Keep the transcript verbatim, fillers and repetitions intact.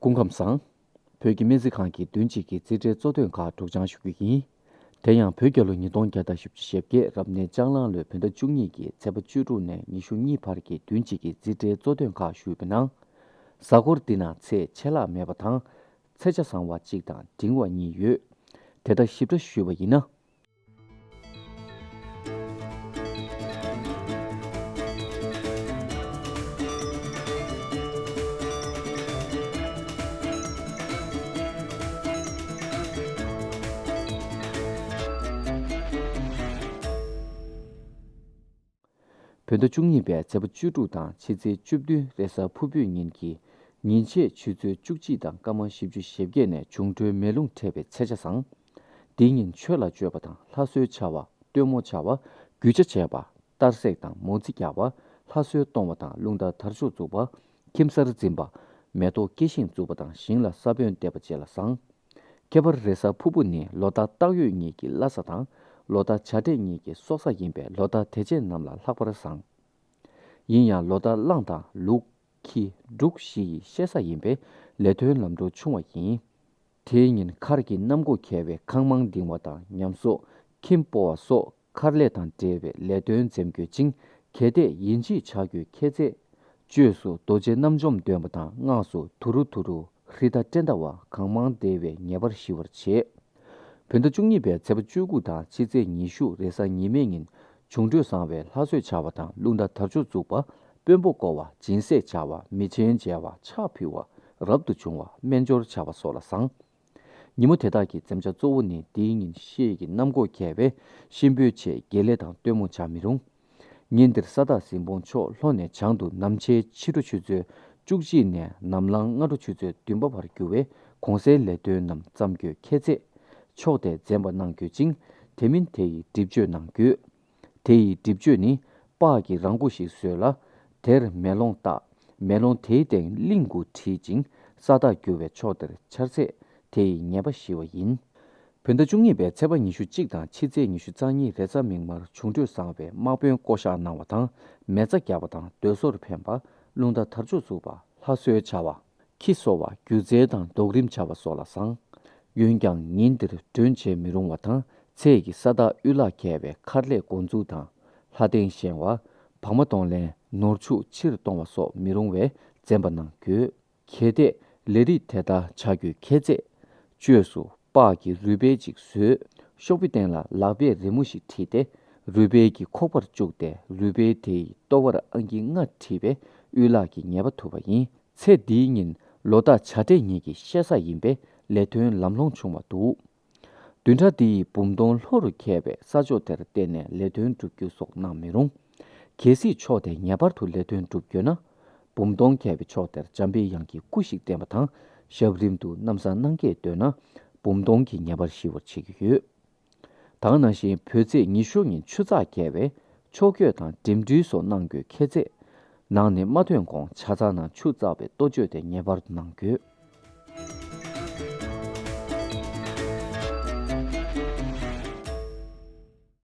སྐུ་ཁམས་བཟང་། བོད་ཀྱི་སྨན་རྩིས་ཁང་གི་བདུན་གཅིག་གི་རྩིས་ཁྲའི་གཙོ་དོན་ཁག་སྒྲོག་སྦྱང་ཞུ་རྒྱུ་ཡིན། དེ་ཡང་བོད་རྒྱལ་ལོ་ཉིས་སྟོང་བརྒྱ་དང་བཞི་བཅུ་ཞེ་བརྒྱད་རབ་གནས་ལྕགས་གླང་ལོའི་བོད་ཟླ་བཅུ་གཉིས་ཀྱི་ཚེས་པ་བཅུ་དྲུག་ནས་ཉི་ཤུ་གཉིས་བར་གྱི་བདུན་གཅིག་གི་རྩིས་ཁྲའི་གཙོ་དོན་ཁག་ཞུས་པའི་ནང་། གཟའ་འཁོར་འདི་ན་ཚེས་ཆད་ལྷག་མེད་པ་དང་། ཚེས་ཆ་བཟང་བ་གཅིག་དང་འབྲིང་བ་གཉིས་ཡོད། དེ་ལྟར་ཞིབ་ཕྲ་ཞུས་པ་ཡིན་ན། བོད་ཟླ་བཅུ་གཉིས་པའི་ཚེས་པ་བཅུ་དྲུག་དང་ཕྱི་ཚེས་བཅུ་བདུན་རེས་གཟའ་ཕུར་བུའི་ཉིན་གྱི་ཉིན་ཕྱེད་ཆུ་ཚོད་བཅུ་གཅིག་དང་སྐར་མ་བཞི་བཅུ་ཞེ་བརྒྱད་ནས་འབྱུང་འཕྲོད་མེ་རླུང་འཕྲད་པའི་ཚེས་ཆ་བཟང་། འདིའི་ཉིན་ཆོས་ལ་སྤྱོད་པ་དང་ལྷ་གསོལ་བྱ་བ། སྟོན་མོ་བྱ་བ། རྒྱུ་ཆ་བྱས་པ། གཏར་སྲེག་དང་མོ་རྩིས་རྒྱག་པ། ལྷ་གསོལ་གཏོང་བ་དང་རླུང་རྟ་དར་ལྕོག་འཛུགས་པ། ཁྱིམ་གསར་འཛིན་པ། མེ་ཏོག་སྐྱེ་ཤིང་འཛུགས་པ་དང་ཞིང་ལ་ས་བོན་འདེབས་པ་བཅས་ལ་བཟང་། ཁྱད་པར་རེས་གཟའ་ཕུར་བུ་ནི་ལོ་ཟླ་སྟག་ཡོས་གཉིས་ཀྱི་བླ་གཟའ་དང་ལོ་ཟླ་བྱ་སྤྲེལ་གཉིས་ཀྱི་སྲོག་གཟའ་ཡིན་པས་ལོ་ཟླ་དེ་བཅས་རྣམས་ལ་ལྷག་པར་བཟང་། ཡིན་ཡང་ལོ་ཟླ་གླང་དང་ལུག་ཁྱི་འབྲུག་བཞི་ཡི་གཤེད་གཟའ་ཡིན་པས་ལས་དོན་ལམ་འགྲོ་ཆུང་བ་ཡིན། དེའི་ཉིན་མཁར་གྱི་གནམ་སྒོ་ཁེལ་བས་ཁང་མང་ལྡིང་བ་དང་ཉམས་གསོ། ཁྱིམ་སྤོ་བ་སོགས་མཁར་ལས་དང་འབྲེལ་བའི་ལས་དོན་འཛེམ་དགོས་ཅིང་གལ་ཏེ་ཡིན་གཅིག་བྱ་དགོས་ཁྱད་ཚད། བཅོས་སུ་རྡོ་རྗེ་རྣམ་འཇོམས་འདོན་པ་དང་སྔགས་སུ་དུ་རུ་དུ་རུ་ཧྲི་ད་ཏྲེ་ད་བ་གང་མང་བདེ་བའི་ངེས་པར་ཞི་བར་བྱེད། བོད་ཟླ་བཅུ་གཉིས་པའི་ཚེས་པ་བཅུ་དགུ་དང་ཕྱི་ཚེས་ཉི་ཤུ་རེས་གཟའ་ཉི་མའི་ཉིན་འབྱུང་འཕྲོད་བཟང་བའི་ལྷ་གསོལ་བྱ་བ་དང་རླུང་རྟ་དར་ལྕོག་འཛུགས་པ། དཔོན་པོ་བསྐོ་བ། སྦྱིན་སྲེག་བྱ་བ། མི་ཆེན་མཇལ་བ། ཕྱག་ཕུལ་བ། རབ་ཏུ་བྱུང་བ། སྨན་སྦྱོར་བྱ་བ་སོགས་ལ་བཟང་། ཉིན་མོ་དེ་དག་གི་འཛེམ་བྱ་གཙོ་བོ་ནི་འདིའི་ཉིན་ཤེལ་གྱི་གནམ་སྒོ་ཁེལ་བས་གཤིན་པོའི་ཆེད་དགེ་ལས་དང་སྟོན་མོ་བྱ་མི་རུང་། ཉིན་འདིར་ས་བདག་གཟིམ་དཔོན་མཆོག་ལྷོ་ནས་བྱང་དུ་ནམ་ཕྱེད་ཕྱི་དྲོ་ཆུ་ཚོད་བཅུ་གཅིག་ནས་ནམ་ལངས་སྔ་དྲོ་ཆུ་ཚོད་བདུན་པ་བར་རྒྱུ་བས་གོང་གསལ་ལས་དོན་རྣམས་བརྩམ་དགོས་ཁྱད་ཚད། ཕྱོགས་དེ་འཛེམ་པ་གནང་དགོས་ཅིང་དེ་མིན་དེ་ཡི་སྒྲིབ་གཅོད་གནང་དགོས། དེ་ཡི་སྒྲིབ་གཅོད་ནི། སྤགས་ཀྱི་རང་མགོ་ཞིག་བཟོས་ལ། དེར་མེ་ལོང་བཏགས། མེ་ལོང་དེའི་སྟེང་གླིང་དགུ་བྲིས་ཅིང་ས་བདག་རྒྱུ་བའི་ཕྱོགས་དེར་འཕྱར་ཚད་དེ་ཡི་ངེས་པ་ཞི་བ་ཡིན། བོད་ཟླ་བཅུ་གཉིས་པའི་ཚེས་པ་ཉི་ཤུ་གཅིག་དང་ཕྱི་ཚེས་ཉི་ཤུ་རྩ་གཉིས་རེས་གཟའ་མིག་དམར་འབྱུང་འཕྲོད་བཟང་བའི་དམག་དཔོན་བསྐོ་བཞག་གནང་བ་དང་མེ་བཙའ་རྒྱག་པ་དང་སྡོད་སོར་འཕེན་པ། རླུང་རྟ་དར་ལྕོག་འཛུགས་པ། ལྷ་གསོལ་བྱ་བ། ཁྱི་གསོ་བ། སྒྱུ་རྩལ་དང་རྡོག་རིམ་བྱ་བ་སོགས་ལ་བཟང་། འོན་ཀྱང་ཉིན་འདིར་མགྲོན་བྱེད་མི་རུང་བ་དང་ཚེས་ཀྱི་ས་བདག་དབུལ་ལག་ཁེལ་བས་མཁར་ལས་འགོ་འཛུགས་དང་། ལྷ་སྟེང་བཞེངས་བ། བག་མ་གཏོང་ལེན། ནོར་ཕྱུགས་ཕྱིར་གཏོང་བ་སོགས་མི་རུང་བས་འཛེམ་པ་གནང་དགོས། གལ་ཏེ་ལས་རིགས་དེ་ལྟར་བྱ་དགོས་ཁྱད་ཚད། བཅོས་སུ་སྤགས་ཀྱི་རུས་སྦལ་ཅིག་བཟོས། ཤོག་བུའི་སྟེང་ལ་ལག་པས་རི་མོ་ཞིག་བྲིས་ཏེ་རུས་སྦལ་གྱི་ཁོག་པར་བཅུག་སྟེ་རུས་སྦལ་དེ་ཡི་ལྟོ་བར་ཨང་ཀི་ལྔ་བྲིས་པས་དབུལ་ལག་གི་ཉེས་པ་ཐུབ་པ་ཡིན། ཚེ་འདིའི་ཉིན་ལོ་ཟླ་བྱ་སྤྲེལ་གཉིས་ཀྱི་གཤེད་གཟའ་ཡིན་པས་ལས་དོན་ལམ་ལྷོང་བྱུང་བ་འདུག་བདུན་ཕྲག་འདི་ཡི་འབུམ་སྟོང་ལྷོ་རུ་ཁེལ་བས་ས་ཕྱོགས་དེར་བལྟས་ནས་ལས་དོན་བསྒྲུབ་རྒྱུ་སོགས་གནང་མི་རུང་། གལ་སྲིད་ཕྱོགས་དེ་ངེས་པར་དུ་ལས་དོན་བསྒྲུབ་དགོས་ན། འབུམ་སྟོང་ཁེལ་བའི་ཕྱོགས་དེར་འཇམ་པའི་དབྱངས་ཀྱི་སྐུ་ཞིག་བསྟན་པ་དང་ཞབས་རིམ་དུ་གནམ་ས་སྣང་གས་འདོན་ན་འབུམ་སྟོང་གི་ངེས་པར་ཞི་བར་བྱེད་ཀྱི་ཡོད། ད་ག་ནང་བཞིན་བོད་ཚེས་ཉི་ཤུ་ཉིན་ཆུ་ཚགས་བརྒྱབ་པས་ཕྱོགས་བསྐྱོད་དང་འགྲིམ་འགྲུལ་སོགས་གནང་དགོས་ཁྱད་ཚད། ནང་ནས་མ་ཐོན་གོང་ཆ་ཚང་ནང་ཆུ་བཙགས་པའི་ལྟོ་བཅོས་དེ་ངེས་པར་དུ་གནང་དགོས།